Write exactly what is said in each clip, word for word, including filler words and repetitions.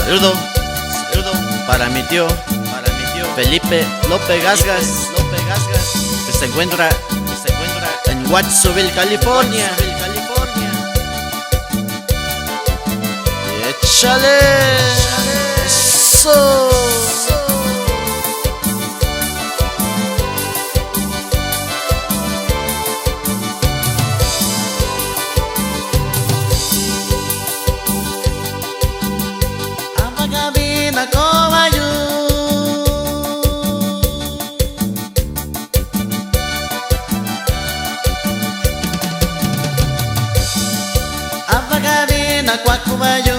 Saludo, saludo para mi tío, para mi tío Felipe López Gasgas, López Gasgas, que se encuentra, que se encuentra en Watsonville, California. Échale. Eso. Ama ka vi na koo va yu. Ama ka vi na kuaku va yu.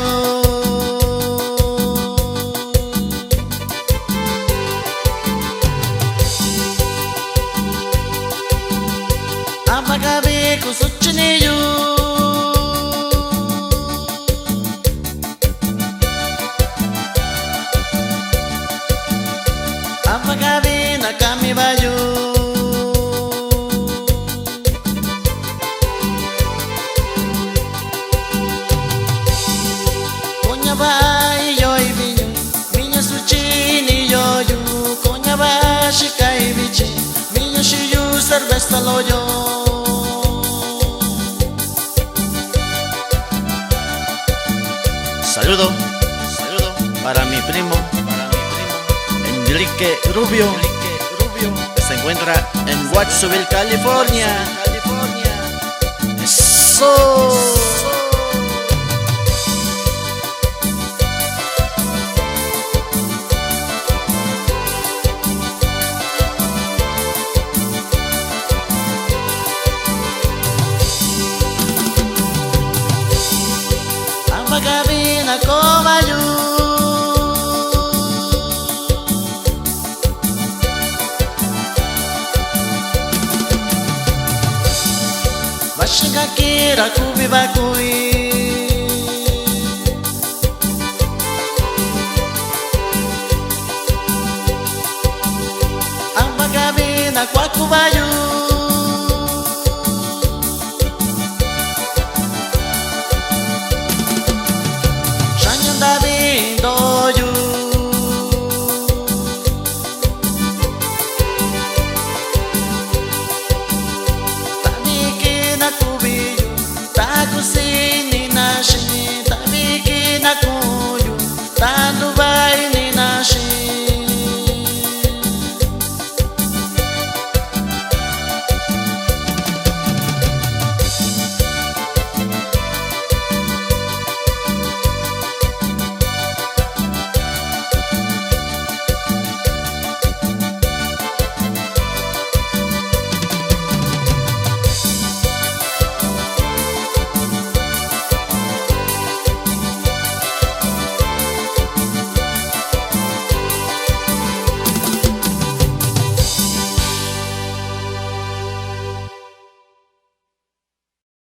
Ama ka vi kusuchi ni yu. Ama ka vi na kami va yu. Koña va iyo ivi yu, mi ña suchi ni yo yu, koña va xika ivi chi, mi ña xi yu cerveza lo yo. Saludo, saludo para mi primo, para mi primo Enrique Rubio, Enrique Rubio, que se encuentra en Watsonville, California. Eso. Ama ka vi na koo va yu. Vaxi ka kii ra kuvi va kui.